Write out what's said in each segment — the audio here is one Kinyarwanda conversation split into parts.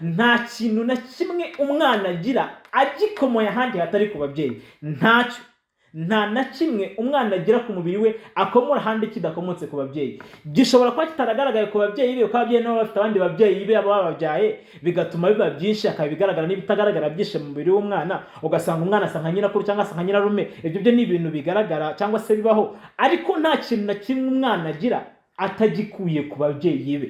Nta kintu na kimwe umwana agira agikomoye ahandi hatari ku babyeyi. Ntacyo, nta na kimwe umwana agira ku mubiri we akomora ahandi kidakomotse ku babyeyi. Gishobora kuba kitaragaragaye ku babyeyi be, kuko ababyeyi nabo bafite abandi babyeyi be baba bababyaye, bigatuma biba byinshi, hakaba ibigaragara n'ibitagaragara byinshi mu mubiri w'umwana, ugasanga umwana asa nka nyirakuru cyangwa asa nka nyirarume. Ibyo byo ni ibintu bigaragara cyangwa se bibaho, ariko nta kintu na kimwe umwana agira atagikuye ku babyeyi be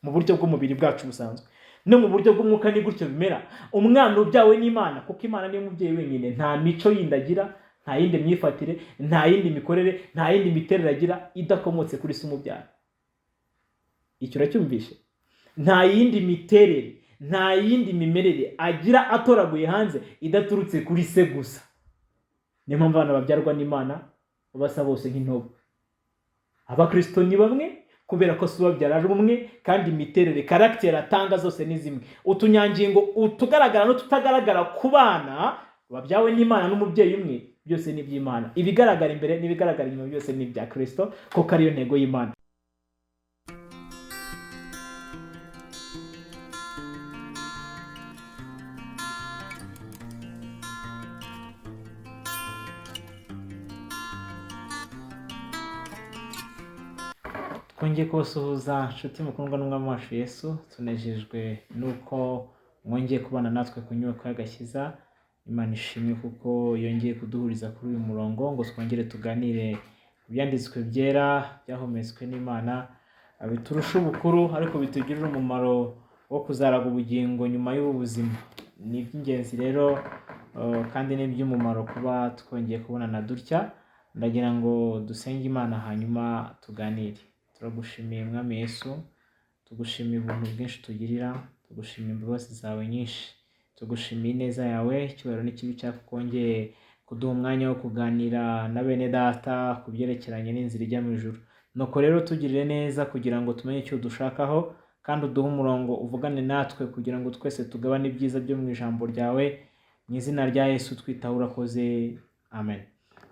mu buryo bw'umubiri bwacu busanzwe. No mu buryo bw'umwuka ni gutyo bimera. Umwana ubyawe n'Imana, kuko Imana niyo mubyeyi wenyine, nta mico yindi agira, nta yindi myifatire, nta yindi mikorere, nta yindi miterere agira idakomotse kuri se umubyara. Icyo uracyumvishe? Nta yindi miterere, nta yindi mimerere agira atoraguye hanze idaturutse kuri se gusa. Niyo mpamvu abana babyarwa n'Imana basa bose nk'intobo. Abakristo ni bamwe kubera ko se ubabyara ari umwe, kandi imiterere, caractère atanga zose ni zimwe. Utunyangingo, utugaragara n'ututagaragara ku bana babyawe n'Imana n'umubyeyi umwe, byose ni iby'Imana. Ibigaragara imbere n'ibigaragara inyuma byose ni ibya Kristo, kuko ariyo ntego y'Imana. Twongeye kubasuhuza nshuti mukundwa n'umwami wacu Yesu. Tunejejwe nuko mwongeye kubana natwe ku nyubako y'agakiza. Imana ishimwe kuko yongeye kuduhuriza kuri uyu murongo ngo twongere tuganire ku byanditswe byera byahumetswe n'Imana, biturusha ubukuru ariko bitugirira umumaro wo kuzaraga ubugingo nyuma y'ubu buzima. Ni iby'ingenzi rero, kandi ni iby'umumaro kuba twongeye kubonana dutya. Ndagira ngo dusenge Imana hanyuma tuganire. Turagushimiye Mwami Yesu, tugushimiye ubuntu bwinshi tugirira, tugushimiye imbabazi zawe nyinshi, tugushimiye ineza yawe, icyubahiro n'ikibi cyako kongeye kuduha umwanya wo kuganira na bene data ku byerekeranye n'inzira ijya mu ijuru. Nuko rero tugirire neza kugira ngo tumenye icyo dushakaho, kandi uduhe umurongo uvugane natwe kugira ngo twese tugabane ibyiza byo mu ijambo ryawe. Mu izina rya Yesu twitaho, urakoze, amen.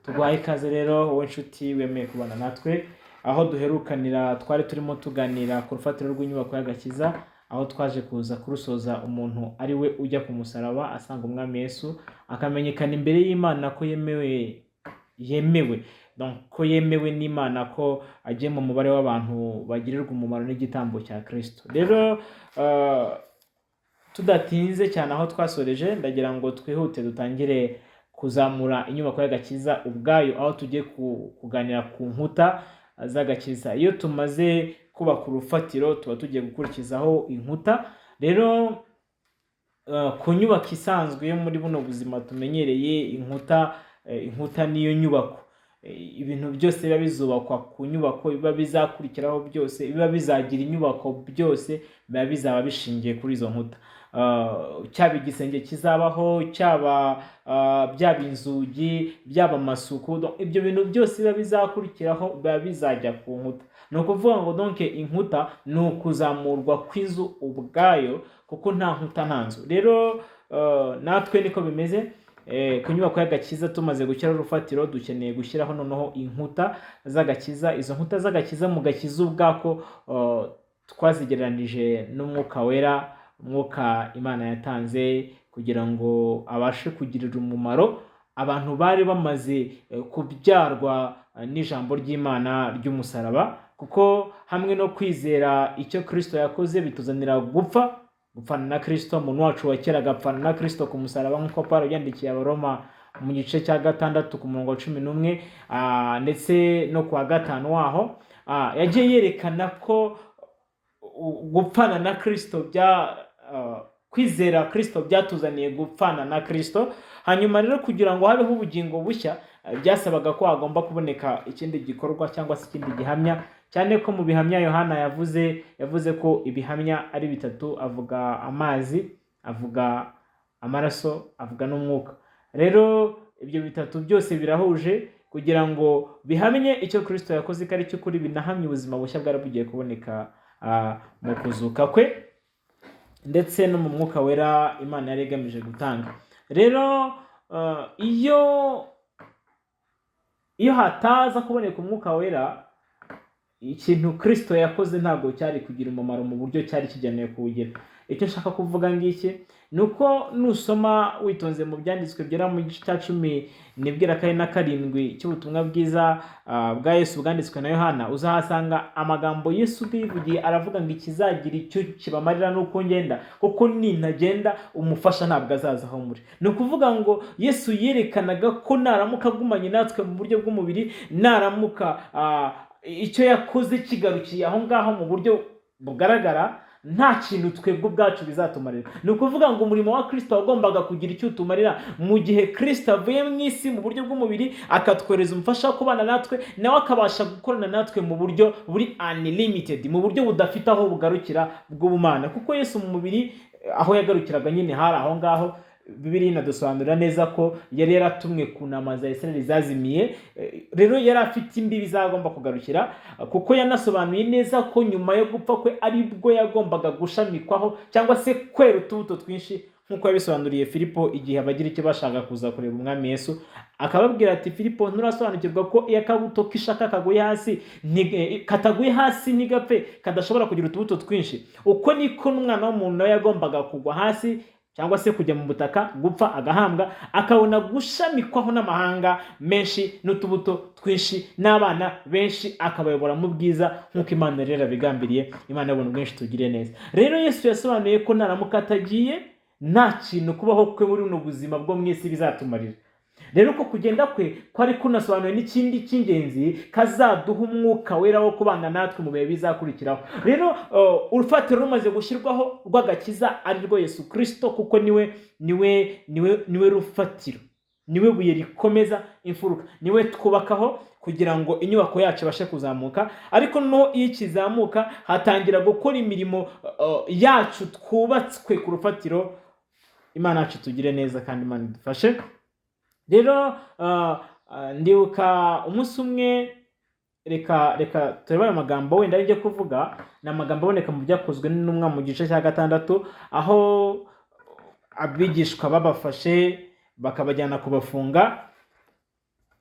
Tuguhaye ikaze rero wowe nshuti wemeye kubana natwe. Aho duherukanira twari turimo tuganira ku rufatiro rw'inyubako y'agakiza, aho twaje kuza kurusoza umuntu ari we ujya ku musaraba asanga umwami Yesu, akamenyekana imbere y'Imana ko yemewe, yemewe donc ko yemewe n'Imana, ko agiye mu mubare w'abantu bagirirwa umumaro n'igitambo cya Kristo. Rero tudatinze cyane aho twasoreje, ndagira ngo twihute dutangire kuzamura inyubako y'agakiza ubwayo, aho tugiye kuganira ku nkuta z'agakiza. Iyo tumaze kubaka urufatiro tuba tugiye gukurikizaho inkuta. Rero ku nyubako isanzwe yo muri buno buzima tumenyereye, inkuta niyo nyubako. Ibintu byose biba bizubakwa ku nyubako, biba bizakurikiraho byose, biba bizagira inyubako byose, biba bizaba bishingiye kuri izo nkuta. Cyaba igisenge kizabaho, cyaba byaba inzugi, byaba amasuku, donc ibyo bintu byose biba bizakurikiraho biba bizajya ku nkuta. Ni ukuvuga ngo donc inkuta ni ukuzamurwa kw'inzu ubwayo, kuko nta nkuta nta nzu. Rero natwe niko bimeze. Ku nyubako y'agakiza tumaze gushyiraho urufatiro, dukeneye gushyiraho noneho inkuta z'agakiza. Izo nkuta z'agakiza mu gakiza ubwako, twazigereranije n'umwuka wera, umwuka Imana yatanze kugira ngo abashe kugirira umumaro abantu bari bamaze kubyarwa n'ijambo ry'Imana ry'umusaraba, kuko hamwe no kwizera icyo Kristo yakoze bituzanira gupfa, gupfana na Kristo. Umuntu wacu wa kera agapfana na Kristo ku musaraba, nk'uko Paulo yandikiye Abaroma mu gice cya 6 ku murongo wa 11, ndetse no ku wa 5 waho, yagiye yerekana ko gupfana na Kristo bya, kwizera Kristo byatuzaniye gupfana na Kristo. Hanyuma rero kugira ngo habeho ubugingo bushya, byasabaga ko hagomba kuboneka ikindi gikorwa cyangwa se ikindi gihamya, cyane ko mu bihamya Yohana yavuze ko ibihamya ari bitatu, avuga amazi, avuga amaraso, avuga n'umwuka. Rero ibyo bitatu byose birahuje kugira ngo bihamye icyo Kristo yakoze ko ari cyo kuri, binahamye ubuzima bushya bwari bugiye kuboneka mu kuzuka kwe ndetse no mu mwuka wera Imana yari igamije gutanga. Rero iyo hataza kuboneka umwuka wera, Ikintu Kirisito yakoze ntabwo cyari kugira umumaro mu buryo cyari kigenewe kuwugira. Icyo nshaka kuvuga ngiki ni uko nusoma witonze mu Byanditswe Byera, mu gice cya 14 cy'ubutumwa bwiza bwa Yesu bwanditswe na Yohana, uzahasanga amagambo Yesu ubwe yivugiye. Aravuga ngo: "Ikizagira icyo kibamarira ni uko ngenda, kuko nintagenda umufasha ntabwo azaza aho muri." Ni ukuvuga ngo Yesu yerekanaga ko naramuka agumanye natwe mu buryo bw'umubiri, naramuka icyo yakoze kigarukiye aho ngaho mu buryo bugaragara, nta kintu twebwe ubwacu bizatumarira. Ni ukuvuga ngo umurimo wa Kirisito wagombaga kugira icyo utumarira mu gihe Kirisito avuye mu isi mu buryo bw'umubiri, akatwohereza umufasha wo kubana natwe, nawe akabasha gukorana natwe mu buryo buri unlimited, mu buryo budafite aho bugarukira bw'ubumana. Kuko Yesu mu mubiri aho yagarukiraga nyine hari aho ngaho. Bibiliya inadusobanurira neza ko yari yaratumwe ku ntama za Isirayeli zazimiye. Rero yari afite imbibi zagomba kugarukira, kuko yanasobanuye neza ko nyuma yo gupfa kwe aribwo yagombaga gushamikwaho cyangwa se kwera utubuto twinshi, nk'uko yabisobanuriye Filipo igihe abagira icyo bashaka kuza kureba Umwami Yesu, akababwira ati: "Filipo, nturasobanukirwa ko iyo akabuto k'ishaka kaguye hasi kataguye hasi ntigapfe, kadashobora kugira utubuto twinshi? Uko niko n'Umwana w'umuntu nawe yagombaga kugwa hasi cyangwa se kujya mu butaka, gupfa, agahambwa, akabona gushamikwaho n'amahanga menshi n'utubuto twinshi n'abana benshi, akabayobora mu bwiza nk'uko Imana rero yabigambiriye." Imana y'ubuntu bwinshi tugire neza. Rero Yesu yasobanuye ko naramuka atagiye, nta kintu kubaho kwe muri buno buzima bwo mu isi bizatumarira. Rero uko kugenda kwe kwari kunasobanuye n'ikindi cy'ingenzi, kazaduha Umwuka Wera wo kubana natwe mu bihe bizakurikiraho. Rero urufatiro rumaze gushyirwaho rw'agakiza, ari rwo Yesu Kirisito, kuko niwe rufatiro, niwe buye rikomeza imfuruka, niwe twubakaho kugira ngo inyubako yacu ibashe kuzamuka. Ariko noneho iyo ikizamuka, hatangira gukora imirimo yacu twubatswe ku rufatiro. Imana yacu tugire neza kandi Imana idufashe. Rero ndibuka umunsi umwe, reka turebe ayo magambo wenda njye kuvuga. Ni amagambo aboneka mu Byakozwe n'Intumwa mu gice cya 6, aho abigishwa babafashe bakabajyana kubafunga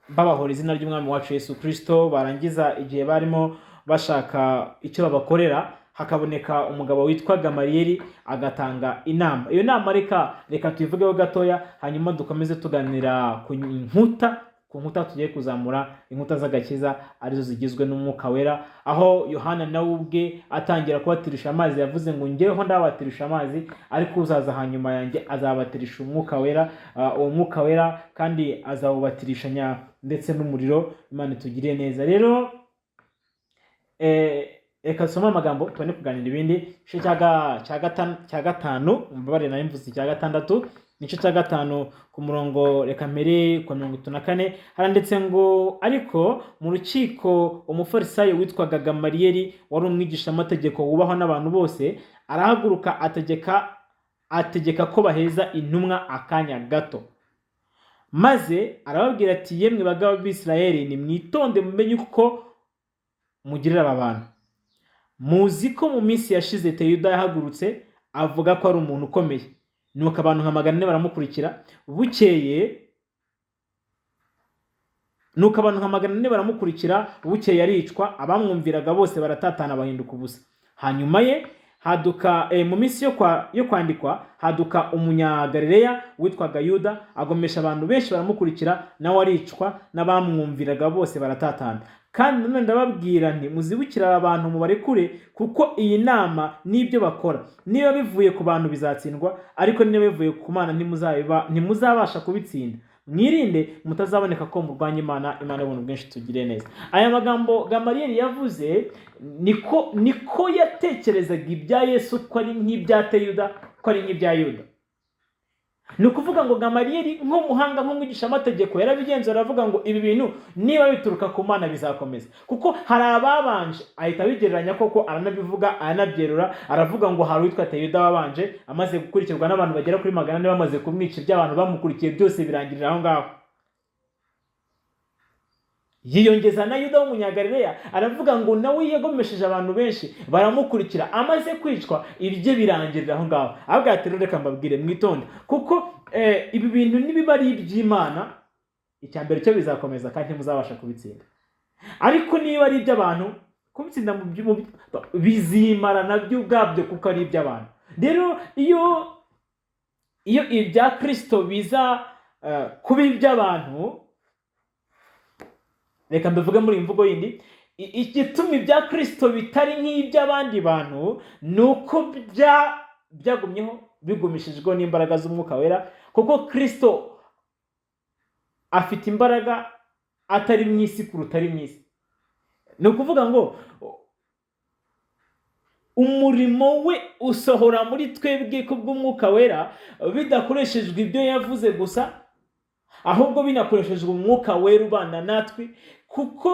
babahora izina ry'Umwami wacu Yesu Kirisito. Barangiza, igihe barimo bashaka icyo babakorera, hakaboneka umugabo witwa Gamariyeri agatanga inama. Iyo nama reka tuyivugeho gatoya, hanyuma dukomeze tuganira ku nkuta tugiye kuzamura, inkuta z'agakiza arizo zigizwe n'Umwuka Wera, aho Yohana nawe ubwe atangira kubatirisha amazi yavuze ngo: "Ngeweho ndabatirisha amazi, ariko uzaza hanyuma yanjye azabatirisha Umwuka Wera." Uwo Mwuka Wera kandi azawubatirishanya ndetse n'umuriro. Imana itugiriye neza. Rero reka dusome amagambo tubone kuganira ibindi. Igice cya 5, umbabarire nari mvuze icya 6, igice cya 5 ku murongo, reka mbere ku 34, haranditse ngo: "Ariko mu rukiko umufarisayo witwaga Gamariyeri, wari umwigishamategeko wubahwa n'abantu bose, arahaguruka ategeka ko baheza intumwa akanya gato. Maze arababwira ati: 'Yemwe bagabo b'Isirayeli, nimwitonde mumenye uko mugirira aba bantu. Muzi ko mu minsi yashize Teyuda yahagurutse avuga ko ari umuntu ukomeye, nuko abantu nka 400 baramukurikira. Bukeye nuko abantu nka 400 baramukurikira. Bukeye aricwa, abamwumviraga bose baratatana bahinduka ubusa. Hanyuma ye haduka mu minsi yo kwandikwa haduka Umunyagalileya witwaga Yuda, agomesha abantu benshi baramukurikira, nawe aricwa, n'abamwumviraga bose baratatana. Kandi nanone ndababwira nti: muzibukire aba bantu mubarekure, kuko iyi nama n'ibyo bakora, niba bivuye ku bantu bizatsindwa, ariko niba bivuye ku Mana ntimuzabasha kubitsinda. Mwirinde mutazaboneka ko murwanya Imana." Imana y'ubuntu bwinshi tugire neza. Aya magambo Gamariyeri yavuze, niko yatekerezaga ibya Yesu, ko ari nk'ibya Teyuda, ko ari nk'ibya Yuda. Ni ukuvuga ngo Gamariyeri nk'umuhanga, nk'umwigishamategeko, yarabigenzura aravuga ngo: "Ibi bintu niba bituruka ku Mana bizakomeza, kuko hari ababanje." Ahita abigereranya koko, aranabivuga, aranabyerura, aravuga ngo hari uwitwa Teyuda wabanje, amaze gukurikirwa n'abantu bagera kuri 400, bamaze kumwica, iby'abantu bamukurikiye byose birangirira aho ngaho. Yiyongeza na Yuda w'Umunyagalileya, aravuga ngo nawe yagomesheje abantu benshi baramukurikira, amaze kwicwa ibye birangirira aho ngaho. Ahubwo ati: "Rero reka mbabwire mwitonde, kuko ibi bintu nibiba ari iby'Imana, icya mbere cyo bizakomeza kandi ntimuzabasha kubitsinda, ariko niba ari iby'abantu Kubitsinda bizimara nabyo ubwabyo kuko ari iby'abantu. Rero iyo ibya Kirisito biza kuba iby'abantu, reka mbivuge muri iyi mvugo yindi, igituma ibya Kirisito bitari nk'iby'abandi bantu ni uko byagumyeho bigumishijweho n'imbaraga z'Umwuka Wera, kuko Kirisito afite imbaraga atari mu isi kuruta ari mu isi. Ni ukuvuga ngo umurimo we usohora muri twebwe kubw'Umwuka Wera, bidakoreshejwe ibyo yavuze gusa, ahubwo binakoreshejwe Umwuka Wera ubana natwe, kuko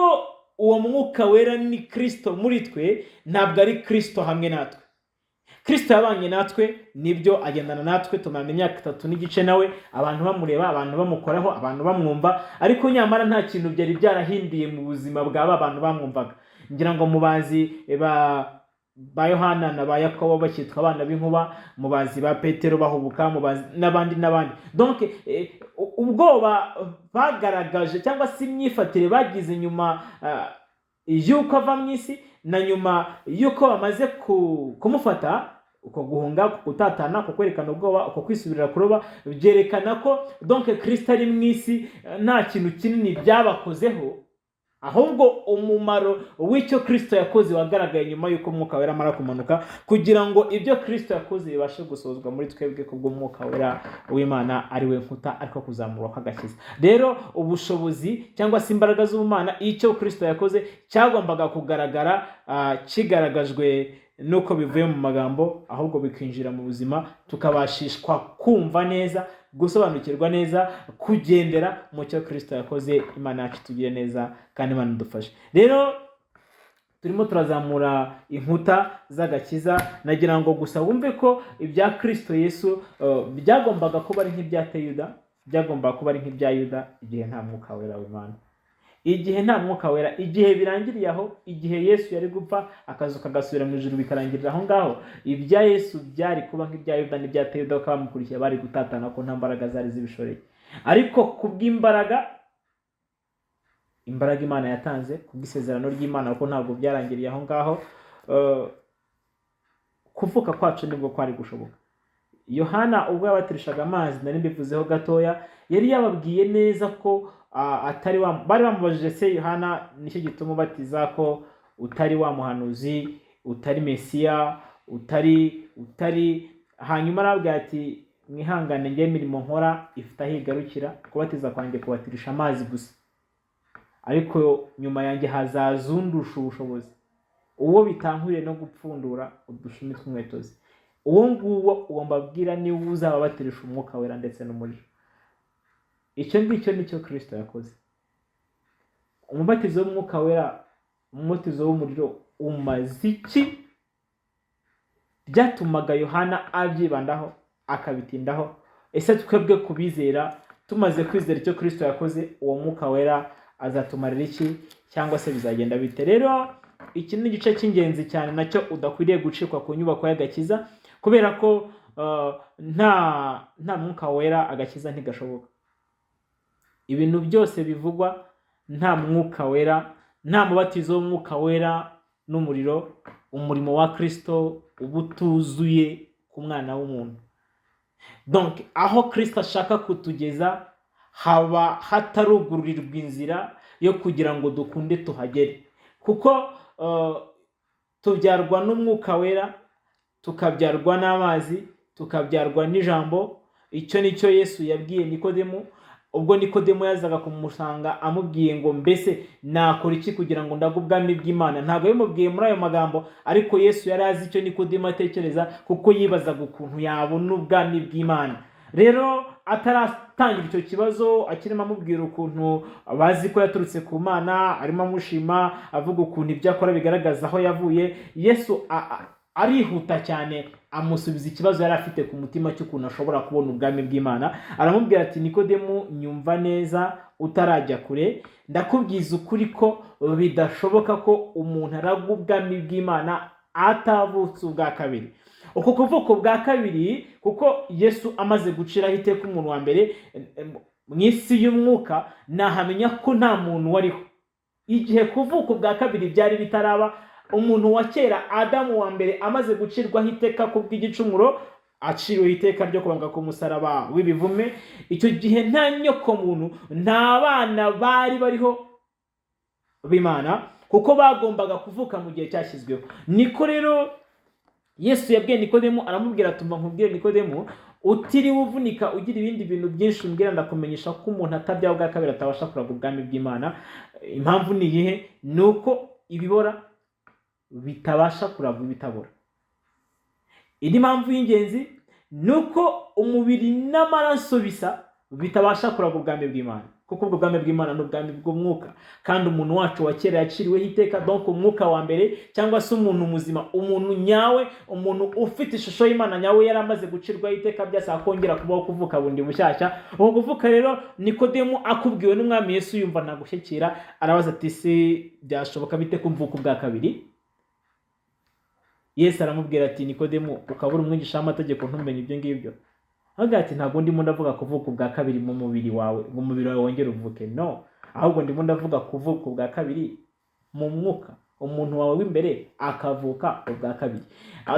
uwo Mwuka Wera ni Kirisito muri twe, ntabwo ari Kirisito hamwe natwe. Kirisito yabanye natwe nibyo, agendana natwe, tumarana imyaka 3 n'igice nawe, abantu bamureba, abantu bamukoraho, abantu bamwumva, ariko nyamara nta kintu byari byarahinduye mu buzima bwa ba bantu bamwumvaga. Ngira ngo mubazi ba Yohana na ba Yakobo bakitwa abana b'inkuba, mubazi ba Petero bahubuka, mubazi n'abandi n'abandi. Donc ubwoba bagaragaje cyangwa se imyifatire bagize nyuma y'uko ava mu isi na nyuma y'uko bamaze kumufata, uko guhunga, uko gutatana, uko kwerekana ubwoba, uko kwisubirira kuroba, byerekana ko donc Kristo ari mu isi nta kintu kinini byabakozeho. Ahubwo umumaro w'icyo Kristo yakoze wagaragaye nyuma y'uko Umwuka Wera amara kumanuka, kugira ngo ibyo Kristo yakoze bibashe gusohozwa muri twebwe kubw'Umwuka Wera w'Imana, ari we nkuta, ariko kuzamurwa kw'agakiza. Rero ubushobozi cyangwa se imbaraga z'ubumana, icyo Kristo yakoze cyagombaga kugaragara kigaragajwe nuko bivuye mu magambo, ahubwo bikinjira mu buzima, tukabashishwa kumva neza, gusobanukirwa neza, kugendera mu cyo Kristo yakoze. Imana yacu itugire neza kandi Imana idufashe. Rero turimo turazamura inkuta z'agakiza. Nagira ngo gusa wumve ko ibya Kristo Yesu byagombaga kuba ari nk'ibya Teyuda, byagombaga kuba ari nk'ibya Yuda igihe nta Mwuka Wera w'Imana, igihe nta Mwuka Wera, igihe birangiriye aho, igihe Yesu yari gupfa akazuka agasubira mu ijuru bikarangirira aho ngaho. Ibya Yesu byari kuba nk'ibya Yuda n'ibya Teyuda, kuko abamukurikiye bari gutatana ko nta mbaraga zari zibishoreye. Ariko kubw'imbaraga, imbaraga Imana yatanze kubw'isezerano ry'Imana, kuko ntabwo byarangiriye aho ngaho, kuvuka kwacu nibwo kwari gushoboka. Yohana ubwo yabatirishaga amazi, nari mbivuzeho gatoya, yari yababwiye neza ko atari wa. Bari bamubajije: "Se Yohana, nicyo gituma ubatiza ko utari wa muhanuzi, utari Mesiya, utari?" Hanyuma arababwira ati: "Mwihangane, njye imirimo nkora ifite aho igarukira. Kubatiza kwanjye kubatirisha amazi gusa, ariko nyuma yanjye hazaza undusha ubushobozi, uwo bitankwiriye no gupfundura udushumi tw'inkweto ze. Uwo nguwo, uwo mbabwira, niwe uzababatirisha Umwuka Wera ndetse n'umuriro." Icyo ngicyo nicyo Kirisito yakoze. Umubatizo w'Umwuka Wera, umubatizo w'umuriro umaze iki? Byatumaga Yohana abyibandaho, akabitindaho. Ese twebwe kubizera, tumaze kwizera icyo Kirisito yakoze, uwo Mwuka Wera azatumarira iki, cyangwa se bizagenda bite? Rero iki ni igice cy'ingenzi cyane nacyo udakwiriye gucikwa ku nyubako y'agakiza, kubera ko nta Mwuka Wera agakiza ntigashoboka. Ibintu byose bivugwa nta Mwuka Wera, nta mubatizo w'Umwuka Wera n'umuriro, umurimo wa Kirisito uba utuzuye ku mwana w'umuntu. Donc aho Kirisito ashaka kutugeza haba hatarugururirwa inzira yo kugira ngo dukunde tuhagere, kuko tubyarwa n'Umwuka Wera, tukabyarwa n'amazi, tukabyarwa n'ijambo. Icyo ni cyo Yesu yabwiye Nikodemu ubwo Nikodemu yazaga kumusanga amubwiye ngo: "Mbese nakora iki kugira ngo ndage ubwami bw'Imana?" Ntabwo yabimubwiye muri ayo magambo, ariko Yesu yari azi icyo Nikodemu atekereza, kuko yibazaga ukuntu yabona ubwami bw'Imana. Rero ataratangira icyo kibazo, akirimo amubwira ukuntu bazi ko yaturutse ku Mana, arimo amushima, avuga ukuntu ibyo akora bigaragaza aho yavuye, Yesu arihuta cyane amusubiza ikibazo yari afite ku mutima cy'ukuntu ashobora kubona ubwami bw'Imana. Aramubwira ati: "Nikodemu, nyumva neza utarajya kure, ndakubwiza ukuri ko bidashoboka ko umuntu aragwa ubwami bw'Imana atavutse ubwa kabiri." Uku kuvuka ubwa kabiri, kuko Yesu amaze guciraho iteka umuntu wa mbere mu isi y'umwuka, nahamenya ko nta muntu wariho igihe kuvuka ubwa kabiri byari bitaraba. Umuntu wa kera, Adamu wa mbere, amaze gucirwaho iteka ku bw'igicumuro, aciriweho iteka ryo kubambwa ku musaraba w'ibivume, icyo gihe nta nyoko muntu, nta bana bari bariho b'Imana, kuko bagombaga kuvuka mu gihe cyashyizweho. Niko rero Yesu yabwiye Nikodemu, aramubwira ati: "Umva nkubwire Nikodemu, utiriwe uvunika ugira ibindi bintu byinshi umbwira, ndakumenyesha ko umuntu atabyawe ubwa kabiri atabasha kuragwa ubwami bw'Imana." Impamvu ni iyihe? Ni uko ibibora bitabasha kuragwa ibitabora. Indi mpamvu y'ingenzi ni uko umubiri n'amaraso bisa bitabasha kuragwa ubwami bw'Imana, kuko ubwo bwami bw'Imana ni ubwami bw'umwuka, kandi umuntu wacu wa kera yaciriweho iteka. Donc umwuka wa mbere, cyangwa se umuntu muzima, umuntu nyawe, umuntu ufite ishusho y'Imana nyawe, yari amaze gucirwaho iteka, byasaba kongera kubaho, kuvuka bundi bushyashya. Uko kuvuka rero, Nikodemu akubwiwe n'Umwami Yesu, yumva ntagushyikira, arabaza ati: "Si byashoboka bite ko mvuka ubwa kabiri?" Yesu aramubwira ati: "Nikodemu, ukaba uri umwigisha w'amategeko ntumenye ibyo ngibyo?" Avuga ati: "Ntabwo ndimo ndavuga kuvuka ubwa kabiri mu mubiri wawe, ngo umubiri wawe wongere uvuke, no, ahubwo ndimo ndavuga kuvuka ubwa kabiri mu mwuka, umuntu wawe w'imbere akavuka ubwa kabiri."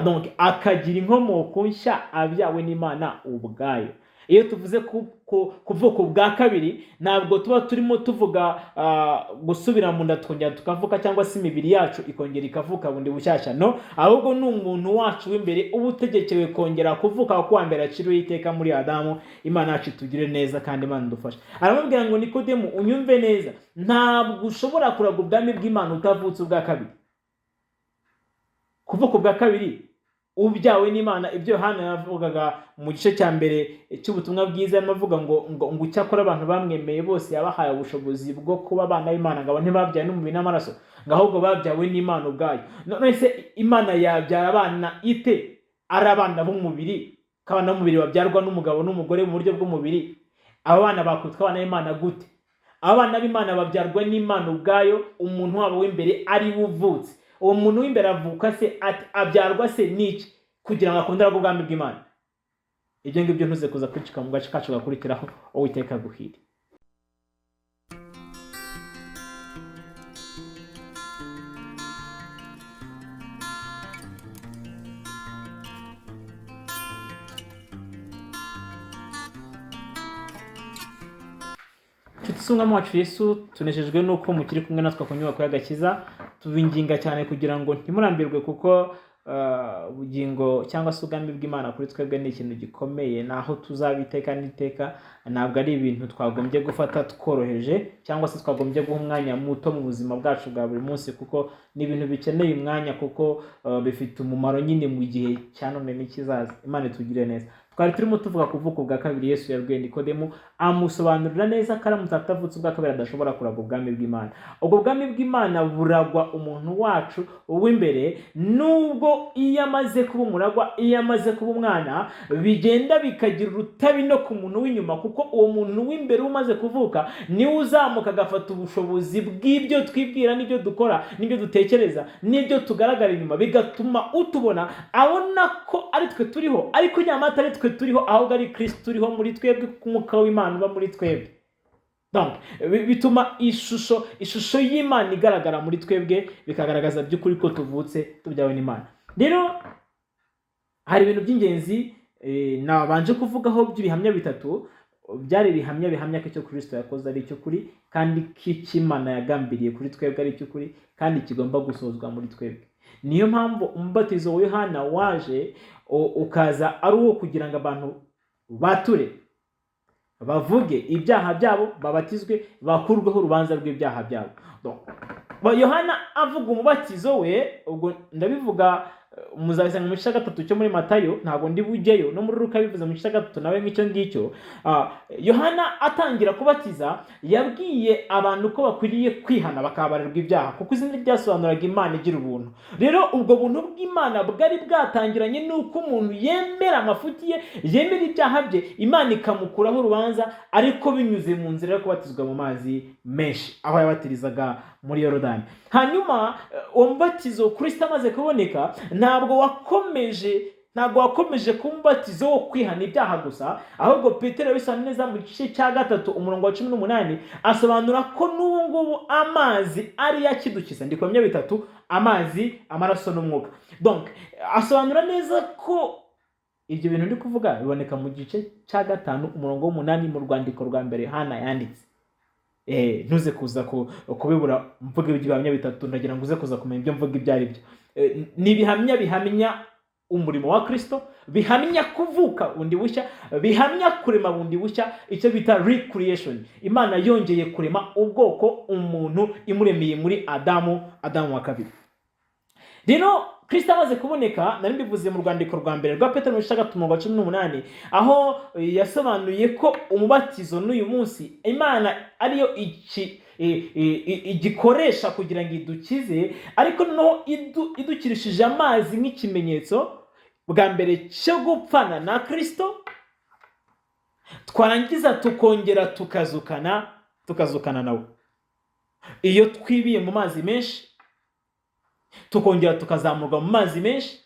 Donc akagira inkomoko nshya, abyawe n'Imana ubwayo. Iyo tuvuze kuvuka ubwa kabiri, ntabwo tuba turimo tuvuga gusubira mu nda tukongera tukavuka, cyangwa se imibiri yacu ikongera ikavuka bundi bushyashya, no, ahubwo ni umuntu wacu w'imbere uba utegekewe kongera kuvuka, kuko uwa mbere aciriweho iteka muri Adamu. Imana yacu itugire neza kandi Imana idufashe. Aramubwira ngo: "Nikodemu, unyumve neza, ntabwo ushobora kuraga ubwami bw'Imana utavutse ubwa kabiri." Kuvuka ubwa kabiri ubyawe n'Imana, ibyo Yohana yavugaga mu gice cya mbere cy'ubutumwa bwiza, arimo avuga ngo icyakora abantu bamwemeye bose yabahaye ubushobozi bwo kuba abana b'Imana, ngo abo ntibabyawe n'umubiri n'amaraso, ngo ahubwo babyawe n'Imana ubwayo. None se Imana yabyara abana ite ari abana b'umubiri, ko abana b'umubiri babyarwa n'umugabo n'umugore mu buryo bw'umubiri? Abo bana bakwitwa abana b'Imana gute? Abana b'Imana babyarwa n'Imana ubwayo, umuntu wabo w'imbere ari we uvutse. Uwo muntu w'imbere avuka se ati, abyarwa se n'iki kugira ngo akunde ubwami bw'Imana? Ibyo ngibyo ntuze kuza kwicika mu gace kacu gakurikiraho. Uwiteka aguhire. Nshuti z'Umwami wacu Yesu, tunejejwe n'uko mukiri kumwe natwe ku nyubako y'agakiza. Tubinginga cyane kugira ngo ntimurambirwe, kuko ubugingo cyangwa se ubwami bw'Imana kuri twebwe ni ikintu gikomeye, naho tuzaba iteka n'iteka. Ntabwo ari ibintu twagombye gufata tworoheje, cyangwa se twagombye guha umwanya muto mu buzima bwacu bwa buri munsi, kuko ni ibintu bikeneye umwanya, kuko bifite umumaro nyine mu gihe cya none n'ikizaza. Imana itugire neza. Twari turimo tuvuga kuvuka ubwa kabiri. Yesu yabwiye Nikodemu, amusobanurira neza ko aramutse atavutse ubwa kabiri adashobora kuragwa ubwami bw'Imana. Ubwo bwami bw'Imana buragwa umuntu wacu w'imbere, nubwo iyo amaze kuba umuragwa, iyo amaze kuba umwana, bigenda bikagira urutabi no ku muntu w'inyuma, kuko uwo muntu w'imbere umaze kuvuka niwe uzamuka agafata ubushobozi bw'ibyo twibwira n'ibyo dukora n'ibyo dutekereza n'ibyo tugaragara inyuma, bigatuma utubona abona ko ari twe turiho, ariko nyamara atari twe turiho, ahubwo ari Kristo turiho muri twebwe, kuko umwuka w'Imana uba muri twebwe. Donc, bituma ishusho y'Imana igaragara muri twebwe, bikagaragaza by'ukuri ko tuvutse tubyawe n'Imana. Rero hari ibintu by'ingenzi nabanje kuvugaho by'ibihamya bitatu, byari ibihamya bihamya ko icyo Kristo yakoze ari icy'ukuri, kandi ko icyo Imana yagambiriye kuri twebwe ari icy'ukuri, kandi kigomba gusohozwa muri twebwe. Niyo mpamvu umubatizo wa Yohana waje, ukaza ari uwo kugira ngo abantu bature, bavuge ibyaha byabo, babatizwe, bakurweho urubanza rw'ibyaha byabo. Donc, Yohana avuga umubatizo we, ubwo ndabivuga, muzabisanga mu gice cya gatatu cyo muri Matayo, ntabwo ndi bujyeyo, no muri Luka bivuze mu gice cya gatatu nawe nk'icyo ngicyo. Yohana atangira kubatiza yabwiye abantu ko bakwiriye kwihana bakababarirwa ibyaha, kuko izina ryasobanuraga Imana igira ubuntu. Rero ubwo buntu bw'Imana bwari bwatangiranye n'uko umuntu yemera amafuti ye, yemera ibyaha bye, Imana ikamukuraho urubanza, ariko binyuze mu nzira yo kubatizwa mu mazi menshi, aho yabatirizaga muri Yorodani. Hanyuma uwo mubatizo, Kristo amaze kuboneka, ntabwo wakomeje Ntabwo wakomeje kuba umubatizo wo kwihana ibyaha gusa, ahubwo Petero yabisobanuye neza mu gice cya 3 umurongo wa 18, asobanura ko n'ubu ngubu amazi ariyo akidukiza. Ndi kubihamya bitatu: amazi, amaraso n'umwuka. Donc asobanura neza ko ibyo bintu ndi kuvuga biboneka mu gice cya 5 umurongo w'8 mu rwandiko rwa mbere Yohana yanditse. Ntuze kuza kubibura mvuga ibihamya bitatu, ndagira ngo uze kuza kumenya ibyo mvuga ibyo ari byo. Ni ibihamya bihamya umurimo wa Kristo, bihamya kuvuka bundi bushya, bihamya kurema bundi bushya, icyo bita recreation. Imana yongeye kurema ubwoko umuntu imuremeye muri Adamu, Adamu wa kabiri. Rero Kristo amaze kuboneka, nari mbivuze mu rwandiko rwa mbere rwa Petero mu gice cya 3 umurongo wa 18, aho yasobanuye ko umubatizo n'uyu munsi Imana ariyo iki igikoresha kugira ngo idukize, ariko noneho idukirishije amazi nk'ikimenyetso bwa mbere cyo gupfana na Kristo, twarangiza tukongera tukazukana nawe. Iyo twibiye mu mazi menshi, tukongera tukazamurwa mu mazi menshi,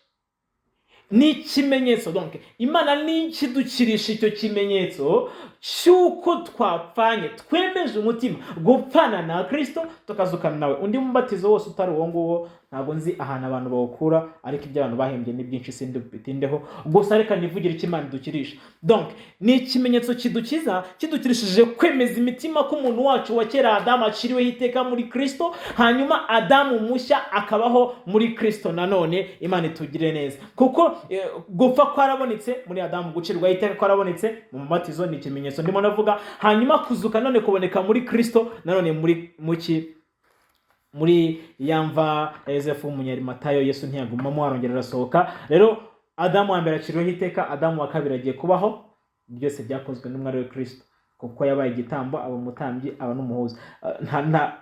ni ikimenyetso. Donc Imana ni ikidukirisha icyo kimenyetso cy'uko twapfanye, twemeje umutima gupfana na Kristo, tukazukana nawe. Undi mubatizo wose utari uwo nguwo, ntabwo nzi ahantu abantu bawukura, ariko ibyo abantu bahembye ni byinshi, sindi bitindeho. Gusa reka nivugire icyo Imana idukirisha. Donc ni ikimenyetso kidukiza, kidukirishije kwemeza imitima ko umuntu wacu wa kera Adamu aciriweho iteka muri Kristo, hanyuma Adamu mushya akabaho muri Kristo. Nanone Imana itugire neza, kuko gupfa kwarabonetse muri Adamu, gucirwaho iteka kwarabonetse mu mubatizo, ni ikimenyetso ndimo navuga. Hanyuma kuzuka none kuboneka muri Kristo, nanone muri muki muri ya mva ya Yosefu w'Umunyarimatayo, Yesu ntiyagumamo, arongera arasohoka. Rero Adamu wa mbere aciriweho iteka, Adamu wa kabiri agiye kubaho. Byose byakozwe n'umwari we Kristo, kuko yabaye igitambo, aba umutambyi, aba n'umuhuza.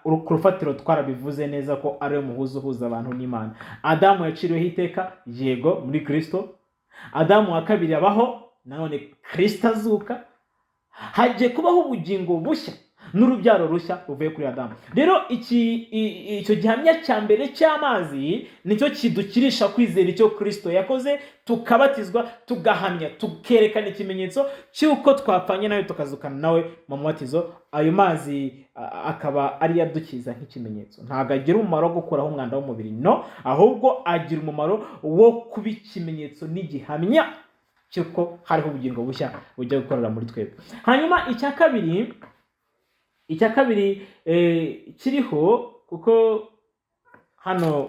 Ku rufatiro twarabivuze neza ko ari we muhuza uhuza abantu n'Imana. Adamu yaciriweho iteka, yego, muri Kristo. Adamu wa kabiri abaho, nanone Kristo azuka, hagiye kubaho ubugingo bushya n'urubyaro rushya ruvuye kuri Adamu. Rero icyo gihamya cya mbere cy'amazi nicyo kidukirisha kwizera icyo Kristo yakoze, tukabatizwa, tugahamya, tukerekana ikimenyetso cy'uko twapfanye nawe tukazukana nawe mu mubatizo. Ayo mazi akaba ariyo adukiza nk'ikimenyetso. Ntabwo agira umumaro wo gukuraho umwanda w'umubiri, no, ahubwo agira umumaro wo kuba ikimenyetso n'igihamya cy'uko hariho ubugingo bushya bujya gukorera muri twebwe. Hanyuma icya kabiri kiriho, kuko hano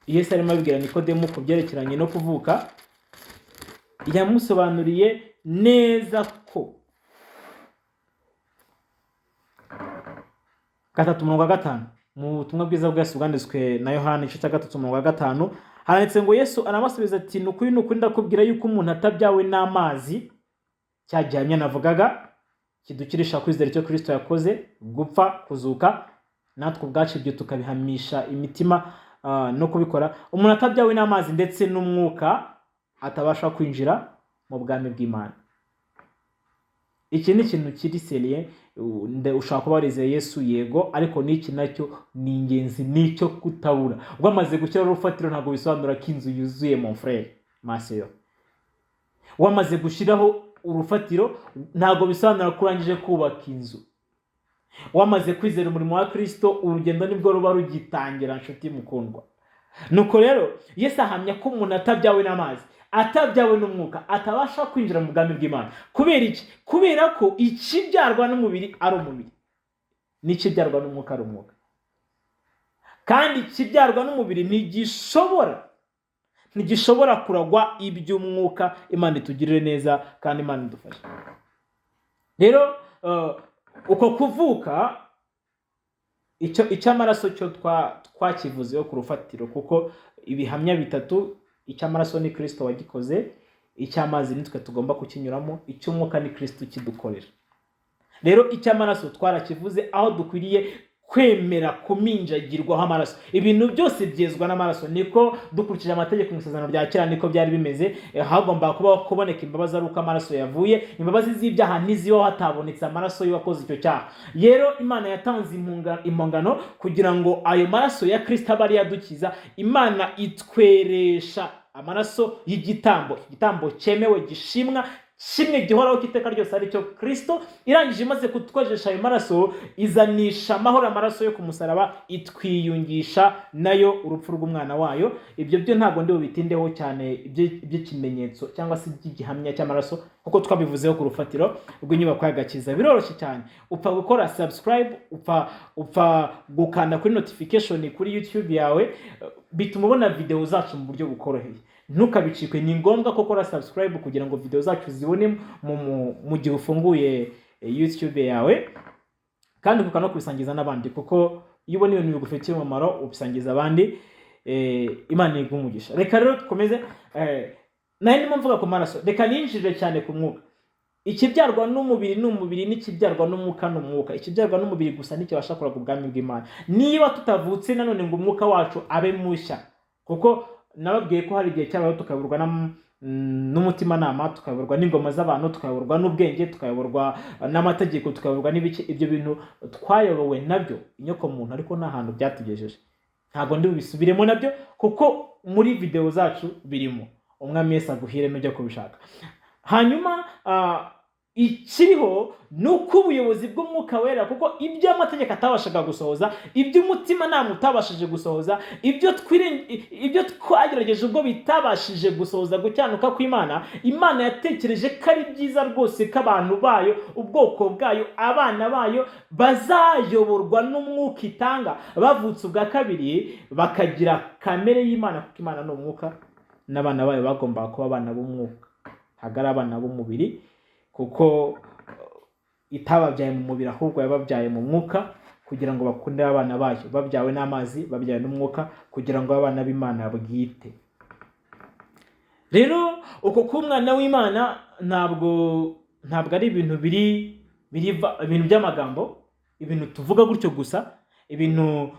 Yesu arimo abibwira Nikodemu ku byerekeranye no kuvuka, yamusobanuriye neza ko 3 umurongo wa 5, mu butumwa bwiza bwa Yesu bwanditswe na Yohana igice cya 3 umurongo wa 5, handitse ngo: Yesu aramusubiza ati: "Ni ukuri, ni ukuri, ndakubwira yuko umuntu atabyawe n'amazi," cya gihamya navugaga kidukirisha kwizera icyo Kristo yakoze, gupfa, kuzuka, natwe ubwacu ibyo tukabihamisha imitima no kubikora, umuntu atabyawe n'amazi ndetse n'umwuka atabasha kwinjira mu bwami bw'Imana. Iki ni ikintu kiri sérieux. Ushobora kuba warizeye Yesu, yego, ariko n'iki nacyo ni ingenzi, nicyo kutabura. Wamaze gushyiraho urufatiro ntabwo bisobanura ko inzu yuzuye, mon frère, ma sœur. Wamaze gushyiraho urufatiro ntabwo bisobanura ko urangije kubaka inzu. Wamaze kwizera umurimo wa Kristo, urugendo nibwo ruba rugitangira, nshuti mukundwa. Nuko rero Yesu ahamya ko umuntu atabyawe n'amazi, atabyawe n'umwuka, atabasha kwinjira mu bwami bw'Imana. Kubera iki? Kubera ko ikibyarwa n'umubiri ari umubiri, n'ikibyarwa n'umwuka ari umwuka, kandi ikibyarwa n'umubiri ntigishobora kuragwa iby'umwuka. Imana itugirire neza kandi Imana idufashe. Rero uko kuvuka, icyo icy'amaraso cyo twakivuzeho ku rufatiro, kuko ibihamya bitatu: icy'amaraso ni Kristo wagikoze, icy'amazi nitwe tugomba kukinyuramo, icy'umwuka ni Kristo ukidukorera. Rero icy'amaraso twarakivuze, aho dukwiriye Kwemera kuminjagirwaho amaraso. Ibintu byose byezwa n'amaraso. Niko dukurikije amategeko mu Isezerano rya Kera niko byari bimeze. Hagomba kubaho kuboneka imbabazi ari uko amaraso yavuye. Imbabazi z'ibyaha ntizibaho hatabonetse amaraso y'uwakoze icyo cyaha. Rero Imana yatanze impongano kugira ngo ayo maraso ya Kirisito abe ariyo adukiza. Imana itweresha amaraso y'igitambo, igitambo cyemewe, gishimwa, kimwe gihoraho cy'iteka ryose, aricyo Kirisito. Irangije, imaze kutwejesha ayo maraso, izanisha amahoro amaraso yo ku musaraba, itwiyungisha nayo urupfu rw'umwana wayo. Ibyo byo ntabwo ndi bubitindeho cyane, iby'ikimenyetso cyangwa se iby'igihamya cy'amaraso, kuko twabivuzeho ku rufatiro rw'inyubako y'agakiza. Biroroshye cyane, upfa gukora subscribe, upfa gukanda kuri notification kuri YouTube yawe, bituma ubona video zacu mu buryo bukoroheye. Ntukabicikwe. Ni ngombwa ko ukora subscribe kugira ngo video zacu zibone mu gihe ufunguye YouTube yawe, kandi ukaba no kubisangiza n'abandi, kuko iyo ubona ibintu bigufitiye umumaro ubisangiza abandi. Imana iguhe umugisha. Reka rero dukomeze. Nari ndimo mvuga ku maraso, reka ninjire cyane ku mwuka. Ikibyarwa n'umubiri ni umubiri, n'ikibyarwa n'umwuka ni umwuka. Ikibyarwa n'umubiri gusa ntikibasha kuraga ubwami bw'Imana. Niba tutavutse nanone ngo umwuka wacu abe mushya, kuko nababwiye ko hari igihe cyabayeho tukayoborwa n'umutimanama, tukayoborwa n'ingoma z'abantu, tukayoborwa n'ubwenge, tukayoborwa n'amategeko, tukayoborwa n'ibiki. Ibyo bintu twayobowe nabyo inyoko muntu, ariko nta hantu byatugejeje. Ntabwo ndi bubisubiremo nabyo, kuko muri video zacu birimo. Umwami Yesu aguhire nujya kubishaka. Hanyuma ikiriho ni uko ubuyobozi bw'Umwuka Wera, kuko ibyo amategeko atabashaga gusohoza, ibyo umutimanama utabashije gusohoza, ibyo twagerageje ubwo bitabashije gusohoza gukiranuka kw'Imana, Imana yatekereje ko ari byiza rwose ko abantu bayo, ubwoko bwayo, abana bayo bazayoborwa n'umwuka itanga, bavutse ubwa kabiri, bakagira kamere y'Imana, kuko Imana ni umwuka, n'abana bayo bagombaga kuba abana b'umwuka, ntabwo ari abana b'umubiri, kuko itababyaye mu mubiri, ahubwo yababyaye mu mwuka, kugira ngo bakunde abana bayo. Babyawe n'amazi, babyawe n'umwuka, kugira ngo abana b'Imana bwite. Rero uko kuba umwana w'Imana ntabwo ari ibintu biri ibintu by'amagambo, ibintu tuvuga gutyo gusa, ibintu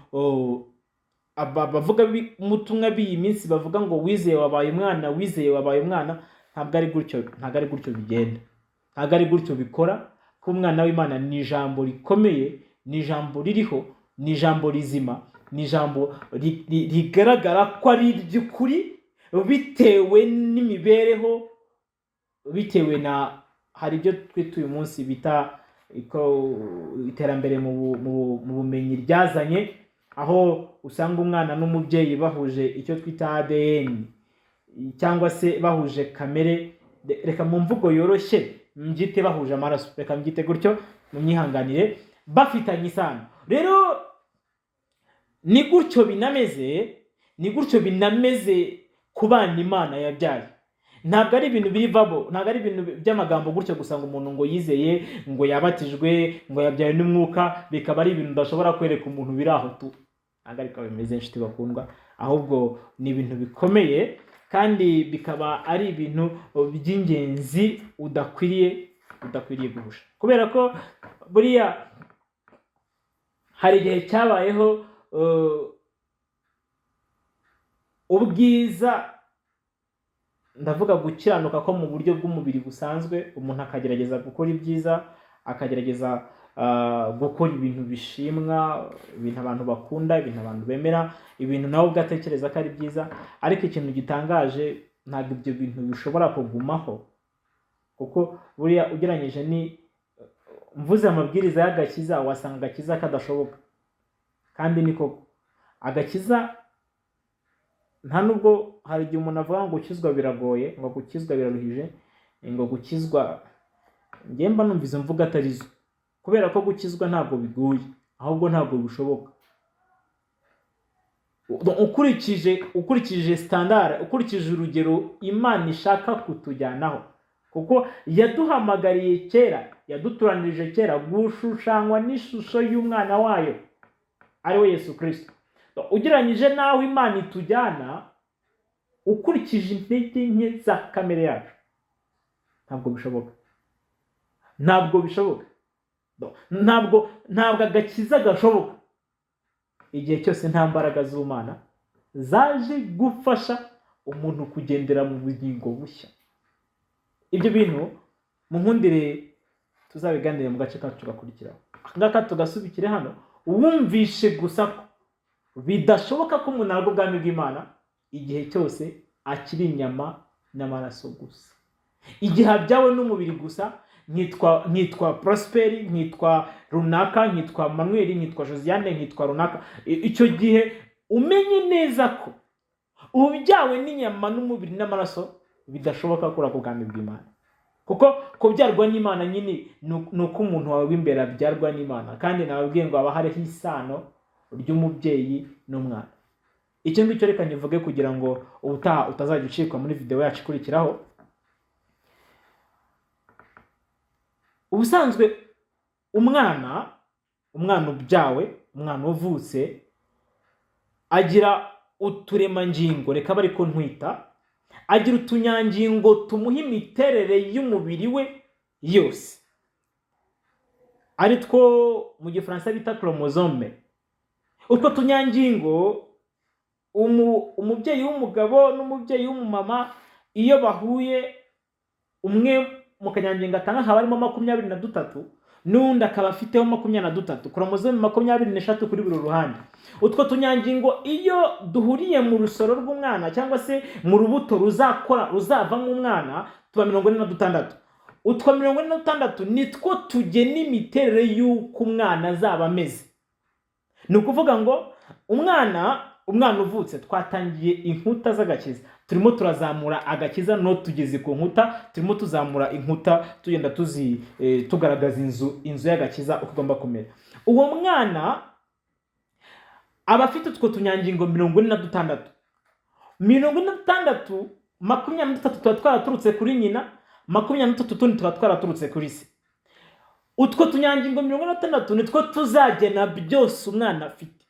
abavuga ubutumwa b'iyi minsi bavuga ngo wizeye wabaye umwana, wizeye wabaye umwana. Ntabwo ari gutyo, ntabwo ari gutyo bigenda, ntabwo ari gutyo bikora. Kuba umwana w'Imana ni ijambo rikomeye, ni ijambo ririho, ni ijambo rizima, ni ijambo rigaragara ko ari iry'ukuri, bitewe n'imibereho, bitewe na hari ibyo twita uyu munsi bita iterambere mu bumenyi ryazanye, aho usanga umwana n'umubyeyi bahuje icyo twita ADN cyangwa se bahuje kamere. Reka mu mvugo yoroshye mbyite bahuje amaraso, reka mbyite gutyo mu myihanganire, bafitanye isano. Rero ni gutyo binameze, ni gutyo binameze ku bana Imana yabyaye. Ntabwo ari ibintu biri vabo, ntabwo ari ibintu by'amagambo gutyo gusa, ngo umuntu ngo yizeye, ngo yabatijwe, ngo yabyawe n'umwuka, bikaba ari ibintu udashobora kwereka umuntu biri aho tu. Ntabwo ariko bimeze, inshuti bakundwa, ahubwo ni ibintu bikomeye kandi bikaba ari ibintu by'ingenzi udakwiriye guhusha, kubera ko buriya hari igihe cyabayeho ubwiza, ndavuga gukiranuka ko mu buryo bw'umubiri busanzwe, umuntu akagerageza gukora ibyiza, akagerageza gukora ibintu bishimwa, ibintu abantu bakunda, ibintu abantu bemera, ibintu nawe ubwo atekereza ko ari byiza. Ariko ikintu gitangaje, ntabwo ibyo bintu bishobora kugumaho, kuko buriya ugereranyije ni mvuze amabwiriza y'agakiza, wasanga agakiza kadashoboka. Kandi ni koko, agakiza nta nubwo, hari igihe umuntu avuga ngo gukizwa biragoye, ngo gukizwa biraruhije, ngo gukizwa. Njye mba numva izo mvugo atari zo, kubera ko gukizwa ntabwo bigoye, ahubwo ntabwo bishoboka ukurikije standard, ukurikije urugero Imana ishaka kutujyanaho, kuko yaduhamagariye kera, yadutoranirije kera gushushanywa n'ishusho y'umwana wayo, ari we Yesu Kirisito. Ugereranyije n'aho Imana itujyana, ukurikije intege nke za kamere yacu, ntabwo bishoboka, ntabwo bishoboka, ntabwo agakiza gashoboka. Igihe cyose nta mbaraga z'Imana zaje gufasha umuntu kugendera mu bugingo bushya. Ibyo bintu munkundire tuzabiganire mu gace kacu gakurikiraho. Aka ngaka tugasubikire hano. Wumvishe gusa ko bidashoboka ko umuntu aragwa ubwami bw'Imana igihe cyose akiri inyama n'amaraso gusa, igihe abyawe n'umubiri gusa, nkitwa Prosperi, nkitwa runaka, nkitwa Manuel, nkitwa Josiane, nkitwa runaka. Icyo gihe umenye neza ko ubyawe n'inyama n'umubiri n'amaraso bidashoboka kuri ako bwami bw'Imana, kuko kubyarwa n'Imana nyine ni uko umuntu wawe w'imbere abyarwa n'Imana. Kandi nababwiye ngo haba hariho isano ry'umubyeyi n'umwana. Icyo ngicyo reka nkivuge kugira ngo ubutaha utazajya ucikwa muri videwo yacu ikurikiraho. Ubusanzwe umwana ubyawe, umwana uvutse, agira uturemangingo, reka abe ariko ntwita, agira utunyangingo tumuha imiterere y'umubiri we yose, ari two mu Gifaransa bita chromosome. Utwo tunyangingo umubyeyi w'umugabo n'umubyeyi w'umumama iyo bahuye, umwe mu kanyangingo atanga haba harimo 23, n'undi akaba afiteho 23, chromosome 23 kuri buri ruhande. Utwo tunyangingo iyo duhuriye mu rusoro rw'umwana cyangwa se mu rubuto ruzavamo umwana, tuba 46. Utwo 46 nitwo tugena imiterere y'uko umwana azaba ameze. Ni ukuvuga ngo umwana uvutse, twatangiye inkuta z'agakiza, turimo turazamura agakiza, no tugeze ku nkuta, turimo tuzamura inkuta, tugenda tugaragaza inzu y'agakiza uko igomba kumera. Uwo mwana aba afite utwo tunyangingo 46. 46, 23 tuba twaraturutse kuri nyina, 23 tundi tuba twaraturutse kuri se. Utwo tunyangingo 46 nitwo tuzagena byose umwana afite: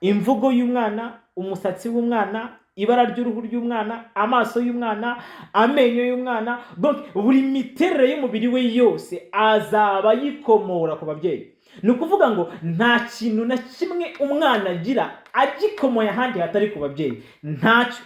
imvugo y'umwana, umusatsi w'umwana, ibara ry'uruhu ry'umwana, amaso y'umwana, amenyo y'umwana, donc buri miterere y'umubiri we yose azaba ayikomora ku babyeyi. Ni ukuvuga ngo nta kintu na kimwe umwana agira agikomoye ahandi hatari ku babyeyi. Ntacyo,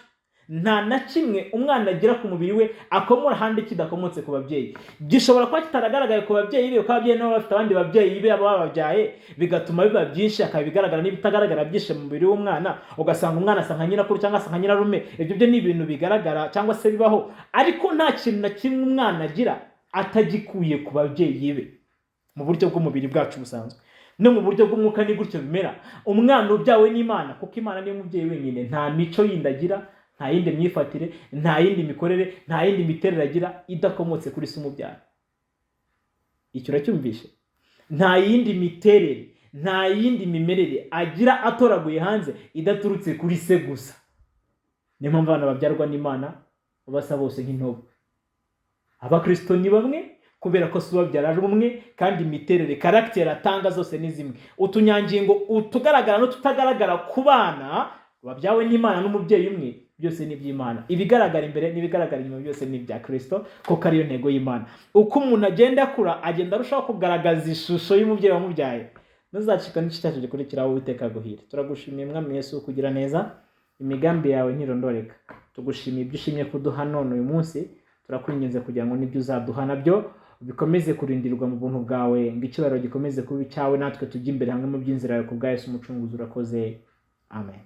nta na kimwe umwana agira ku mubiri we akomora ahandi kidakomotse ku babyeyi. Gishobora kuba kitaragaragaye ku babyeyi be, kuko ababyeyi nabo bafite abandi babyeyi be baba bababyaye, bigatuma biba byinshi, akaba ibigaragara n'ibitagaragara byinshi mu mubiri w'umwana, ugasanga umwana asa nka nyirakuru cyangwa asa nka nyirarume. Ibyo byo ni ibintu bigaragara cyangwa se bibaho, ariko nta kintu na kimwe umwana agira atagikuye ku babyeyi be mu buryo bw'umubiri bwacu busanzwe. No mu buryo bw'umwuka ni gutyo bimera. Umwana ubyawe n'Imana, kuko Imana niyo mubyeyi wenyine, nta mico yindi agira, nta yindi myifatire, nta yindi mikorere, nta yindi miterere agira idakomotse kuri se umubyara. Icyo uracyumvishe? Nta yindi miterere, nta yindi mimerere agira atoraguye hanze idaturutse kuri se gusa. Niyo mpamvu abana babyarwa n'Imana basa bose nk'intobo. Abakristo ni bamwe kubera ko se ubabyara ari umwe, kandi imiterere, caractère atanga zose ni zimwe. Utunyangingo utugaragara n'ututagaragara ku bana babyawe n'Imana n'umubyeyi umwe, byose ni iby'Imana. Ibigaragara imbere n'ibigaragara inyuma byose ni ibya Kristo, kuko ariyo ntego y'Imana. Uko umuntu agenda akura, agenda arushaho kugaragaza ishusho y'umubyeyi wamubyaye. Ntuzacika n'igice cyacu gikurikiraho. Uwiteka aguhire. Turagushimiye Mwami Yesu kugira neza, imigambi yawe ntirondoreka. Tugushimiye ibyo ushimye kuduha none uyu munsi, turakwinginze kugira ngo n'ibyo uzaduha nabyo bikomeze kurindirwa mu buntu bwawe, ngo icyubahiro gikomeze kuba icyawe, natwe tujye imbere hamwe mu by'inzira yawe ku bwa Yesu Umucunguzi. Urakoze, amen.